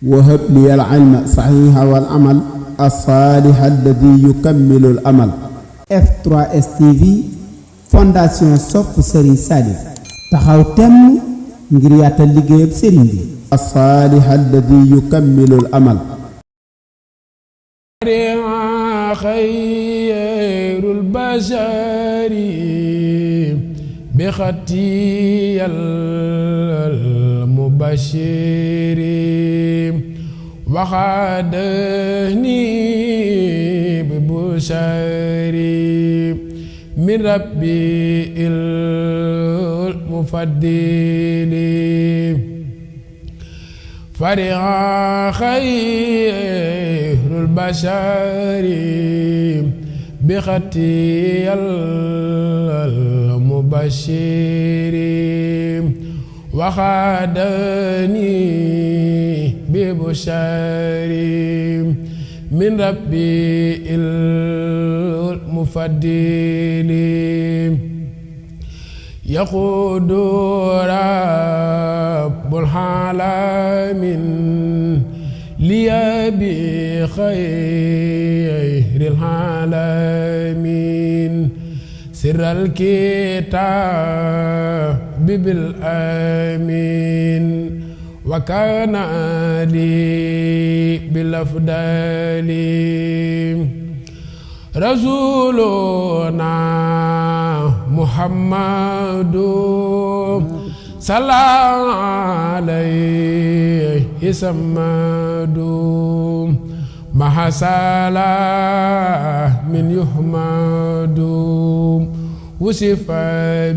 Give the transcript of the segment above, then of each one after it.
وهب لي العلم صحيح والعمل الصالح الذي يكمل الأمل. F3S TV fondation Sopp Serigne Salif taxaw temm ngir yaatal liggéeyub Serigne bi. الصالح الذي يكمل الأمل. خير البشر بختي المبشر وخادني ببشر من ربي المفضل فرح خير البشر بختي المبشر وخادني ببشر من ربي المفضل يقود رب العالمين لي بخير العالمين سر الكتاب بالآمين وكان لي بالأفضل رسولنا محمد صلى عليه سمد مع سلام يحمد وصف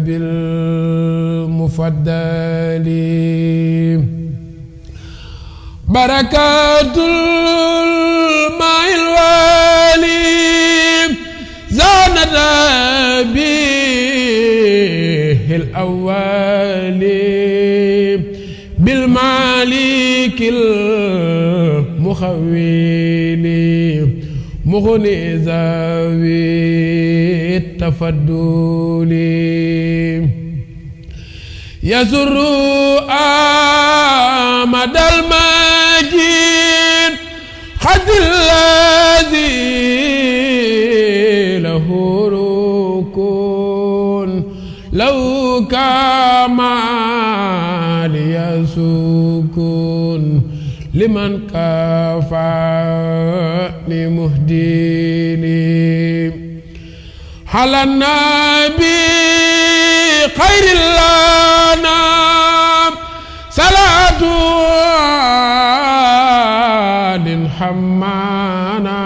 بالمفضل بركات الماء الوالي زانت به الأول بالمالك المخويل مغني ذوي التفضل يسر آمد المجيد خد الذي له ركون لو كمال يسكن لمن كفاني مهديني على النبي خير الأنام صلاة حمانا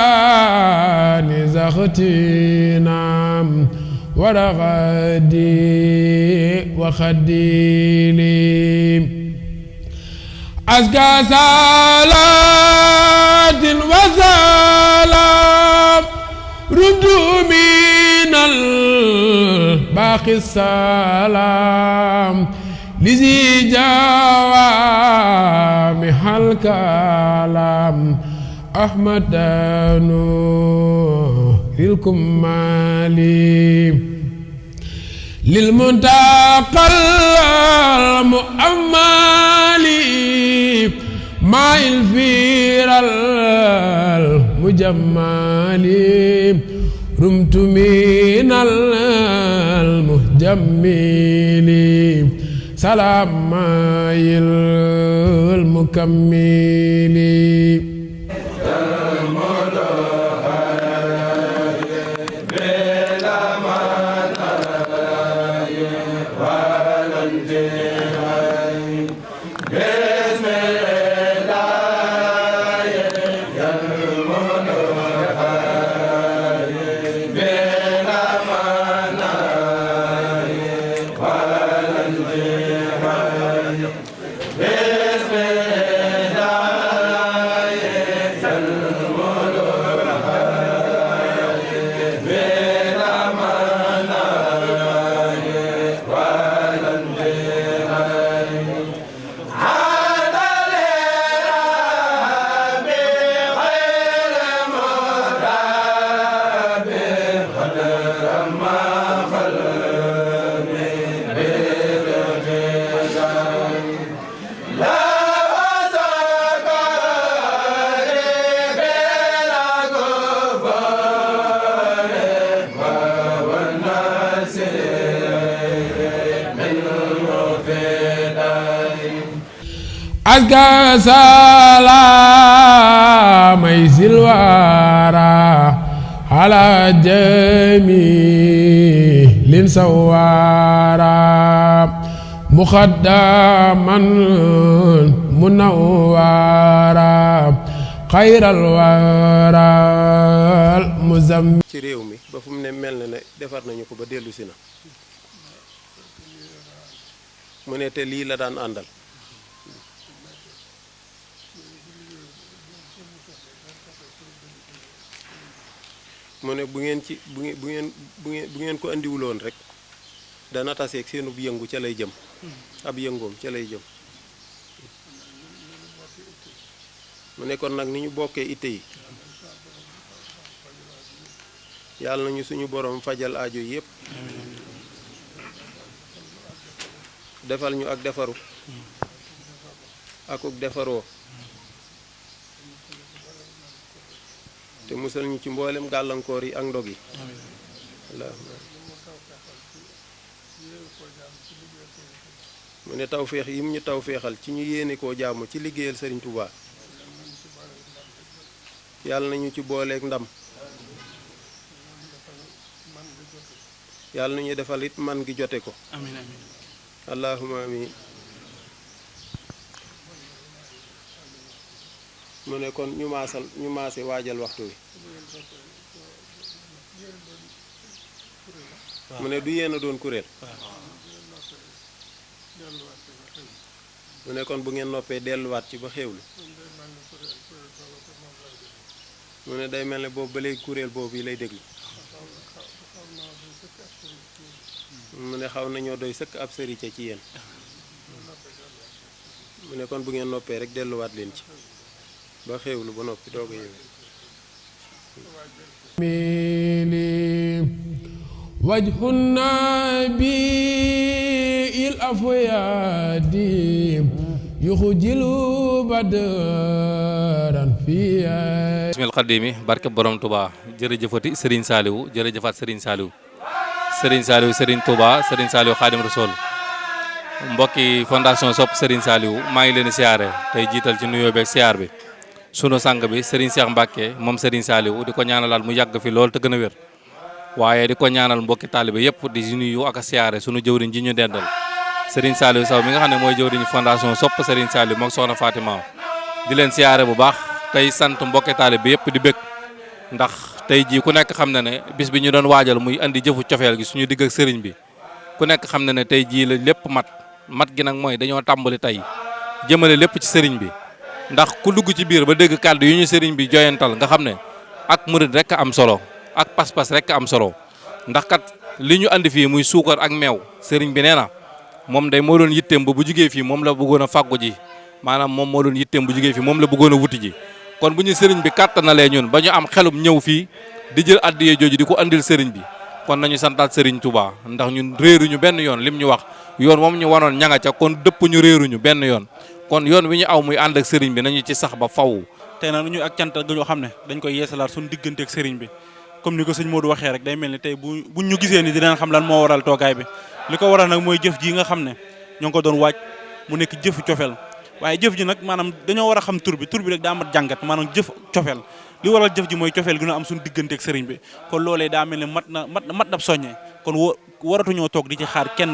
بيادان زختنا ورغدي وخديلي أزكى صلاة وسلام ردوا من الباقي السلام لذي جوامع الكلام أحمد نور الكمال للمنتقى المؤمل مع الفير المجمل رمت من المهجمل سلام المكمل azka salaamay silwaara ala jamilin sawaara muxaddaman munawwara xayral waral muzammil ci réew mi ba fu mu ne mel na ne defar nañu ko ba dellu si na mu ne te lii la daan àndal mu ne bu ngeen ko andiwuloon rek dana taseeg seenub yëngu ca lay jëm ab yëngoom ca lay jëm mu ne kon nag ni ñu bokkee itte yi yàlla nañu suñu borom fajal aajo yépp defal ñu ak defaru akuk defaroo te musal ñu ci mboolem gàllankoor yi ak ndog yi mu ne tawféex yim ñu tawféexal ci ñu yéene koo jaamu ci liggéeyal Sëriñ Tuubaa yàlla nañu ci booleeg ndam yàlla nañu defal it man gi jote ko amiin amiin allahumma amiin mu ne kon ñu maase waajal waxtu wi mu ne du yéen a doon kuréel mu ne kon bu ngeen noppee delluwaat ci ba xéewlu mu ne day mel ne boobu ba léegi kuréel boobu yi lay déglu mu ne xaw nañoo doy sëkk ab sëriñ ci yéen mu ne kon bu ngeen noppee rek delluwaat leen ci ba xéewlu ba noppi doog a yéwén wajhu nabi il afyadi yuxjilu badran fiya bismil xadimi barke borom Touba jërëjëfati Serigne Saliou jërëjëfaat Serigne Saliou Serigne Touba Serigne Saliou Khadim Rasoul mbokki fondation Sopp Serigne Saliou maa ngi leen di siyaare tey jiital ci nuyoo beeg siyaar bi sunu sang bi Serigne Cheikh Mbacke moom Serigne Saliou di ko ñaanalaat mu yàgg fi lool te gën a wér waaye di ko ñaanal mbokki taalibe yëpp di nuyu ak a siyaare sunu jëwriñ ji ñu dendal Serigne Saliou Sow mi nga xam ne mooy jëwriñu fondation Sopp Serigne Saliou mook soxna Fatima di leen siyaare bu baax tey sant mbokki taalibe yëpp di bëgg ndax tey jii ku nekk xam na ne bis bi ñu doon waajal muy andi jëfu cofeel gi suñu digg ak sëriñ bi ku nekk xam na ne tey jii la lépp mat gi nag mooy dañoo tàmbali tey jëmale lépp ci sëriñ bi ndax ku dugg ci biir ba dégg kàddu yu ñu sëriñ bi joyantal nga xam ne ak murid rek am solo ak pas-pas rek am solo ndax kat li ñu andi fii muy suukar ak meew sëriñ bi nee na moom day moo doon yitteem ba bu jugee fii moom la bëggoon a fàggu ji maanaam moom moo doon yitteem bu jugee fii moom la bëggoon a wuti ji kon bu ñu sëriñ bi kàttanalee ñun ba ñu am xelum ñëw fii di jël addiye jooju di ko andil sëriñ bi kon nañu santaat sëriñ Touba ndax ñun réeruñu benn yoon lim ñu wax yoon moom ñu wanoon ñanga ca kon dëpp ñu réeruñu benn yoon kon yoon wi ñu aw muy ànd ak sëriñ bi nañu ci sax ba faw tey nag ñu ak cant ga ñoo xam ne dañ koy yeesalaat suñu diggante ak sëriñ bi comme ni ko sëñ Modou waxee rek day mel ni tey buñ ñu gisee ni dinañ xam lan moo waral toogaay bi li ko waral nag mooy jëf ji nga xam ne ñoo ngi ko doon waaj mu nekk jëfu cofeel waaye jëf ji nag maanaam dañoo war a xam tur bi rek daa mat jàngat maanaam jëf cofeel li waral jëf ji mooy cofeel gi ñu am suñu diggante ak sëriñ bi kon loolee daa mel ne mat na soññee kon waratuñoo toog di ci xaar kenn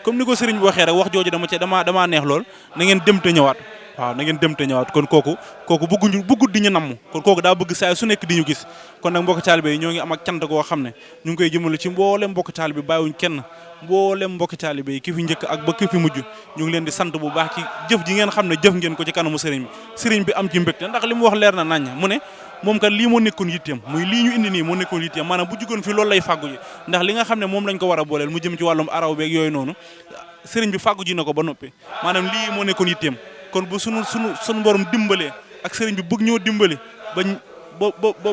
comme ni ko sëriñ bi waxee rek wax jooju damaa neex lool na ngeen dem te ñëwaat waaw na ngeen dem te ñëwaat kon kooku bëggut di ñu namm kon kooku daa bëgg saa su nekk di ñu gis kon nag mbokki taalibe yi ñoo ngi am ak cant goo xam ne ñu ngi koy jëmale ci mboolem mbokki taalibe bàyyiwuñ kenn mboolem mbokki taalibe yi ki fi njëkk ak ba ki fi mujj ñu ngi leen di sant bu baax ci jëf ji ngeen xam ne jëf ngeen ko ci kanamu sëriñ bi am ci mbégte ndax li mu wax leer na naññ mu ne moom kat lii moo nekkoon yitteem muy lii ñu indi nii moo nekkoon yitteem maanaam bu jugoon fi loolu lay fàggu ji ndax li nga xam ne moom lañ ko war a booleel mu jëm ci wàllum araw beeg yooyu noonu sëriñ bi fàggu ji na ko ba noppi maanaam lii moo nekkoon yitteem kon bu sunu borom dimbalee ak sëriñ bi bëgg ñoo dimbali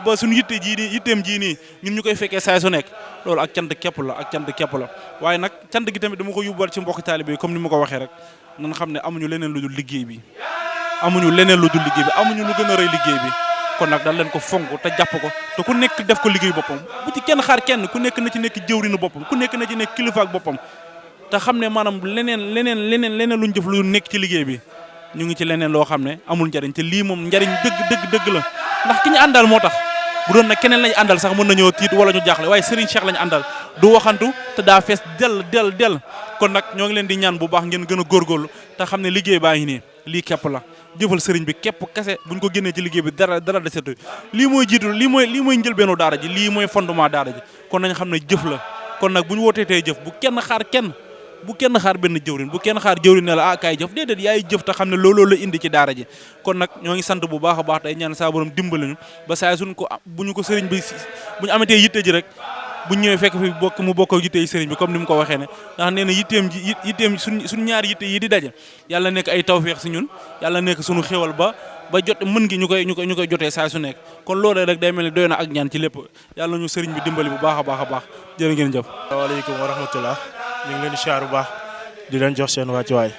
ba suñu yitteem jii nii ñun ñu koy fekkee saa su nekk loolu ak cant képp la waaye nag cant gi tamit dama ko yóbbuwaat ci mbokki taalibe yi comme ni ma ko waxee rek nan xam ne amuñu leneen lu dul liggéey bi amuñu lu gën a rëy liggéey bi kon nag dañ leen ko fonk te jàpp ko te ku nekk def ko liggéey boppam bu ci kenn xaar kenn ku nekk na ci nekk jëwrinu boppam ku nekk na ci nekk kilifa ak boppam te xam ne maanaam leneen luñ jëf lu nekk ci liggéey bi ñu ngi ci leneen loo xam ne amul njariñ te lii moom njariñ dëgg la ndax ki ñu àndal moo tax bu doon nag keneen lañu àndal sax mën nañoo tiit wala ñu jaaxle waaye Serigne Cheikh lañu àndal du waxantu te daa fees del kon nag ñoo ngi leen di ñaan bu baax ngeen gën a góorgóorlu te xam ne liggéey baa ngi nii lii képp la jëfal Serigne bi képp kese buñ ko génnee ci liggéey bi dara desetu lii mooy jiitu lii mooy njëlbeenu daara ji lii mooy fondement daara ji kon nañ xam ne jëf la kon nag bu ñu wootee tey jëf bu kenn xaar benn jëwrin bu kenn xaar jëwrin ne la kaay jëf déedéet yaay jëf te xam ne looloo la indi ci daara ji kon nag ñoo ngi sant bu baax a baax tey ñaan saa borom dimbali ñu ba saa suñ ko bu ñu ko sëriñ bi bu ñu amatee yitte ji rek bu ñu ñëwee fekk fi mu bokk ak yitte yi sëriñ bi comme ni mu ko waxee ne ndax nee na yitteem suñ ñaari yitte yi di daje yàlla nekk ay tawfeex si ñun yàlla nekk suñu xéwal ba jot mën gi ñu koy jotee saa su nekk kon loolu rek day mel ni doy na ak ñaan ci lépp yàlla ñu sëriñ bi dimbali bu baax a baax jërë ngeen jëf. asalaamaaleykum wa rahmatullah ñu ngi leen di siyaar bu baax di leen jox seen wàccuwaay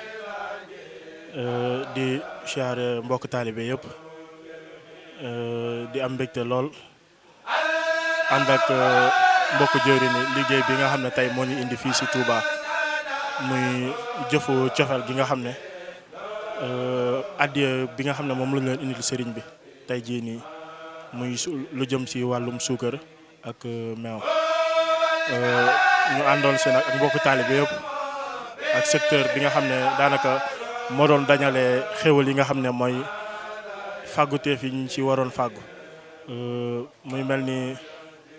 di siyaar mbokk taalibe yëpp di am mbégte lool ànd ak mbokk jëwri ni liggéey bi nga xam ne tey moo ñu indi fii si Touba muy jëfu cofeel gi nga xam ne addiya bi nga xam ne moom la ñu leen indil sëriñ bi tey jii nii muy lu jëm si wàllum suukar ak meew ñu àndoon si nag ak mbokku taalibe yëpp ak secteur bi nga xam ne daanaka moo doon dañale xéwal yi nga xam ne mooy fàgguteef yi ñu ci waroon fàggu muy mel ni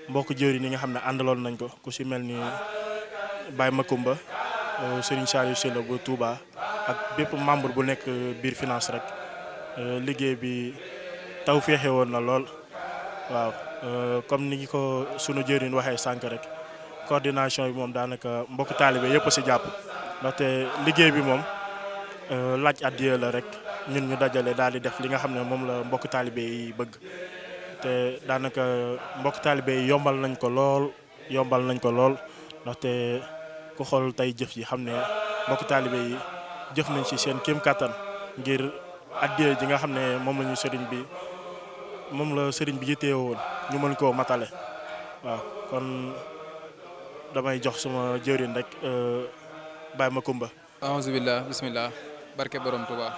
mbokku jëwri ni nga xam ne àndaloon nañ ko ku si mel ni Baye Makumba Serigne Saliou Sylla bu Touba ak bépp membre bu nekk biir finance rek liggéey bi taw féexe woon na lool waaw comme ni ko sunu jëwriñ waxee sànq rek coordination bi moom daanaka mbokk taalibe yëpp si jàpp ndaxte liggéey bi moom laaj addiya la rek ñun ñu dajale daal di def li nga xam ne moom la mbokk taalibe yi bëgg te daanaka mbokk taalibe yi yombal nañ ko lool ndaxte ku xool tey jëf yi xam ne mbokk taalibe yi jëf nañ ci seen kéem kattan ngir addiya ji nga xam ne moom la sëriñ bi yittee woon ñu mën koo matale waaw kon damay jox suma jëwriñ rek Baye Makumba. alhamdulilah bismillah barke borom Touba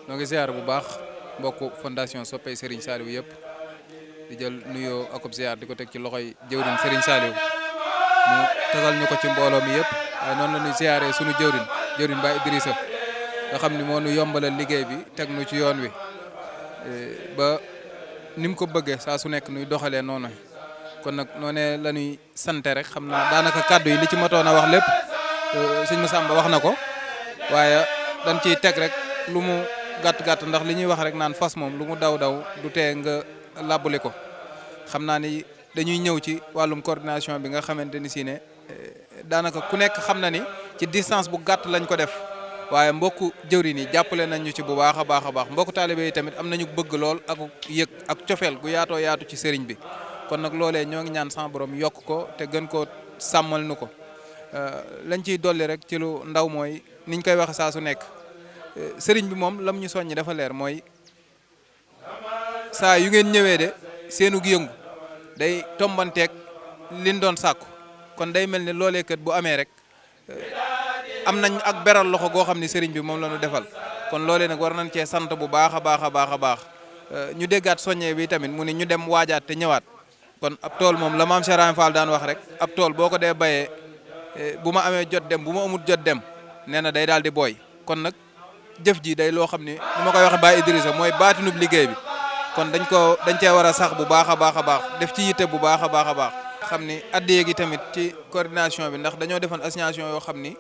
noo ngi ziar bu baax mbokku fondation soppey Serigne Saliou yëpp di jël nuyoo akub ziar di ko teg ci loxoy jëwriñ Serigne Saliou mu tasal ñu ko ci mbooloo mi yëpp waaye noonu la ñuy ziaree sunu jëwriñ Baye Idrissa nga xam ni moo nu yombalal liggéey bi teg nu ci yoon wi ba ni mu ko bëggee saa su nekk nuy doxalee noonu kon nag noonee la ñuy sante rek xam naa daanaka kàddu yi li ci matoon a wax lépp sëñ Massamba wax na ko waaye dañ ciy teg rek lu mu gàtt ndax li ñuy wax rek naan fas moom lu mu daw du tee nga làbbali ko xam naa ni dañuy ñëw ci wàllum coordination bi nga xamante ni si ne daanaka ku nekk xam na ni ci distance bu gàtt lañ ko def waaye mbokku jëwriñ yi jàppale nañ ñu ci bu baax a baax mbokku taalibe yi tamit am nañu bëgg lool ak yëg ak cofeel gu yaatu ci sëriñ bi kon nag loolee ñoo ngi ñaan sama borom yokk ko te gën koo sàmmal nu ko lañ ciy dolli rek ci lu ndaw mooy niñ koy waxe saa su nekk sëriñ bi moom lam ñu soññi dafa leer mooy saa yu ngeen ñëwee de seenug yëngu day tombanteeg liñ doon sàkku kon day mel ni loolee kat bu amee rek am nañ ak beral loxo goo xam ne sëriñ bi moom la ñu defal kon loolee nag war nañ cee sant bu baax a baax ñu déggaat soññee bi tamit mu ne ñu dem waajaat te ñëwaat kon ab tool moom la maam Cheikh Ibrahima Fall daan wax rek ab tool boo ko dee bayee bu ma amee jot dem bu ma amul jot dem nee na day daal di booy kon nag jëf ji day loo xam ni ma koy waxe Baye Idrissa mooy baatinub liggéey bi kon dañ cee war a sax bu baax a baax def ci yitte bu baax a baax xam ni addiya gi tamit ci coordination bi ndax dañoo defoon assignation yoo xam ni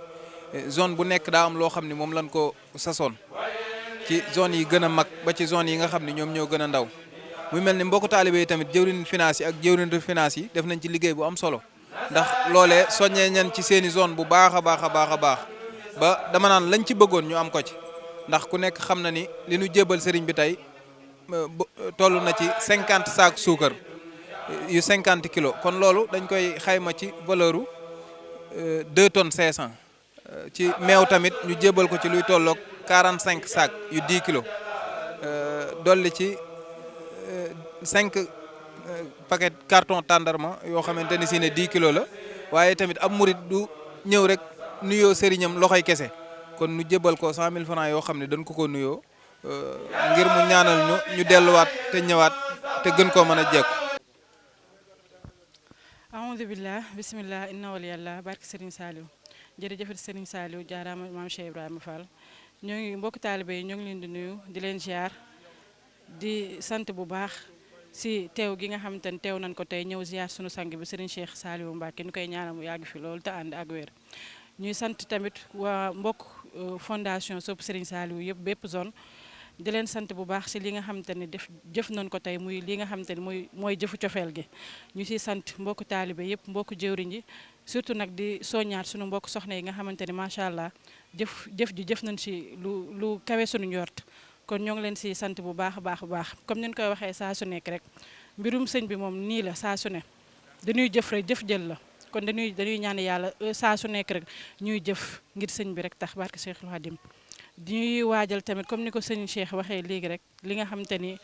zone bu nekk daa am loo xam ni moom lañ ko sasoon ci zone yi gën a mag ba ci zone yi nga xam ni ñoom ñoo gën a ndaw muy mel ni mbokku taalibe yi tamit jëwriñ finance yi ak jëwriñ finance yi def nañ ci liggéey bu am solo ndax loolee soññee ñan ci seeni zone bu baax a baax ba dama naan lañ ci bëggoon ñu am ko ci ndax ku nekk xam na ni li ñu jébal sëriñ bi tey toll na ci 50 saak suukar yu 50 kilos kon loolu dañ koy xayma ci valeur u 2 tonnes 500 ci meew tamit ñu jébal ko ci luy tolloog 45 saak yu 10 kilos dolli ci 5 paquet carton tàndarma yoo xamante ni si ne 10 kilos la waaye tamit ab murit du ñëw rek nuyoo sëriñam loxoy kese kon nu jébal ko 100 000 francs yoo xam ne dañ ko nuyoo ngir mu ñaanal ñu delluwaat te ñëwaat te gën koo mën a jekku. aoudu billah bismillah inna waliyallah barke Serigne Saliou jërëjëf Serigne Saliou jaaraama maam Cheikh Ibrahima Fall ñoo ngi mbokk taalibe yi ñoo ngi leen di nuyu di leen ziar di sant bu baax si teew gi nga xamante ne teew nañ ko tey ñëw ziar sunu sang bi Serigne Cheikh Saliou Mbacké ñu koy ñaanal mu yàgg fi loolu te ànd ak wér. ñuy sant tamit waa mbokk fondation Sopp Serigne Saliou yëpp bépp zone di leen sant bu baax si li nga xamante ne jëf nañ ko tey muy li nga xamante ne mooy jëfu cofeel gi ñu siy sant mbokku taalibe yëpp mbokku jëwriñ yi surtout nag di soññaat sunu mbokk soxna yi nga xamante ne macha allah jëf nañ si lu kawe sunu njort kon ñoo ngi leen si sant bu baax a baax comme ni ñu koy waxee saa su nekk rek mbirum sëñ bi moom nii la saa su ne dañuy jëf rek jëf jël la kon dañuy ñaan yàlla saa su nekk rek ñuy jëf ngir sëñ bi rek tax barke Cheikhul Khadim ñuy waajal tamit comme ni ko sëñ Cheikh waxee léegi rek li nga xamante ni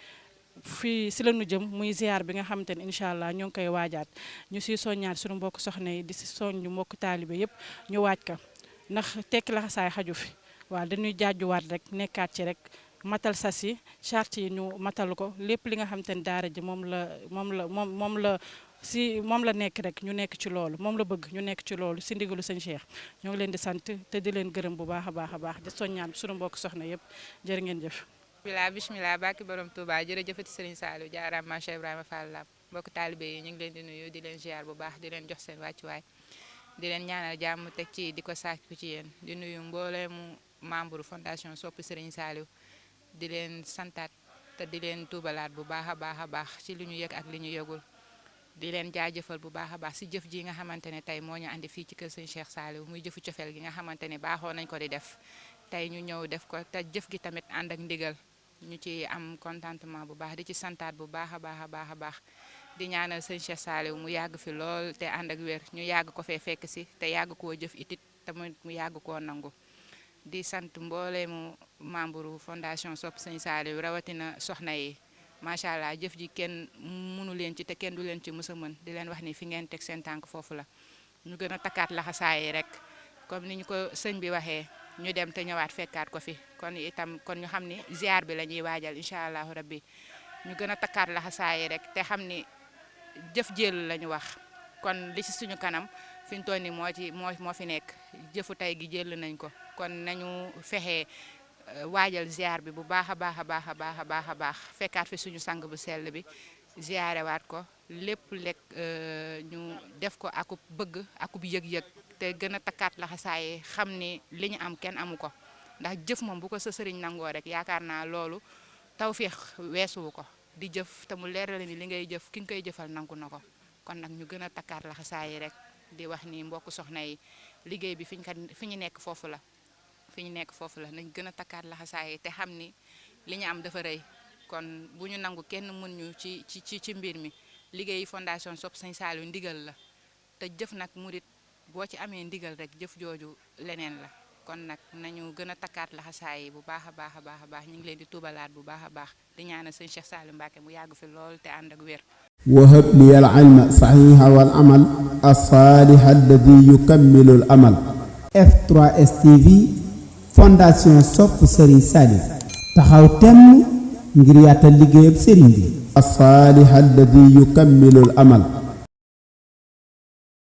fii si la ñu jëm muy ziar bi nga xamante ni incha allah ñoo ngi koy waajaat ñu siy soññaat suñu mbokk soxna yi di si soññu mbokk taalibe yëpp ñu waaj ka ndax tekki la xasaay xaju fi waaw dañuy jaajuwaat rek nekkaat ci rek matal sas yi charte yi ñu matal ko lépp li nga xamante ni daara ji moom la nekk rek ñu nekk ci loolu moom la bëgg ñu nekk ci loolu si ndigalu sëñ Cheikh ñoo ngi leen di sant te di leen gërëm bu baax a baax di soññaan suñu mbokk soxna yëpp jërë ngeen jëf. bismillah bàkki borom Touba jërëjëfati Serigne Saliou jaaraam maam Cheikh Ibrahima Fall la mbokk taalibe yi ñu ngi leen di nuyu di leen ziar bu baax di leen jox seen wàccuwaay di leen ñaanal jàmm teg ci di ko sàkku ci yéen di nuyu mbooleemu membre fondation Sopp Serigne Saliou di leen santaat te di leen tuubalaat bu baax a baax ci li ñu yëg ak li ñu yëgul di leen jaajëfal bu baax a baax si jëf ji nga xamante ne tey moo ñu andi fii ci kër sëñ Cheikh Saliou muy jëfu cofeel gi nga xamante ne baaxoo nañ ko di def tey ñu ñëw def ko te jëf gi tamit ànd ak ndigal ñu ci am contentement bu baax di ci santaat bu baax a baax di ñaanal sëñ Cheikh Saliou mu yàgg fi lool te ànd ak wér ñu yàgg ko fee fekk si te yàgg koo jëf itit tamit mu yàgg koo nangu di sant mbooleemu membre fondation Sopp sëñ Saliou rawatina soxna yi macha allah jëf ji kenn mënu leen ci te kenn du leen ci mës a mën di leen wax ni fi ngeen teg seen tànk foofu la ñu gën a takkaat laxasaay yi rek comme ni ñu ko sëñ bi waxee ñu dem te ñëwaat fekkaat ko fi kon ñu xam ni ziar bi la ñuy waajal incha allahu rabbi ñu gën a takkaat laxasaay yi rek te xam ni jëf jël la ñu wax kon li ci suñu kanam fi ñu toll nii moo fi nekk jëfu tey gi jël nañ ko kon nañu fexe waajal ziar bi bu baax a baax fekkaat fi suñu sang bu sell bi ziarewaat ko lépp lekk ñu def ko akub bëgg akub yëg-yëg te gën a takkaat laxasaay xam ni li ñu am kenn amu ko ndax jëf moom bu ko sa sëriñ nangoo rek yaakaar naa loolu tawfeex weesuwu ko di jëf te mu leeral ni li ngay jëf ki nga koy jëfal nangu na ko kon nag ñu gën a takkaat laxasaay yi rek di wax ni mbokk soxna yi liggéey bi fi ñu nekk foofu la nañ gën a takkaat laxasaay yi te xam ni li ñu am dafa rëy kon bu ñu nangu kenn mën ñu ci mbir mi liggéey fondation Sopp Sëñ Saliou ndigal la te jëf nag murit boo ci amee ndigal rek jëf jooju leneen la kon nag nañu gën a takkaat laxasaay yi bu baax a baax ñu ngi leen di tuubalaat bu baax a baax di ñaanal sëñ Cheikh Saliou Mbacké mu yàgg fi lool te ànd ak wér. wahab li al ilma saxiiha wal amal as-saaliha alladi yukammilu al amal. F3S TV fondation Sopp Serigne Saliou taxaw temm ngir yaatal liggéeyab Serigne bi. as-saaliha alladi yukammilu al amal.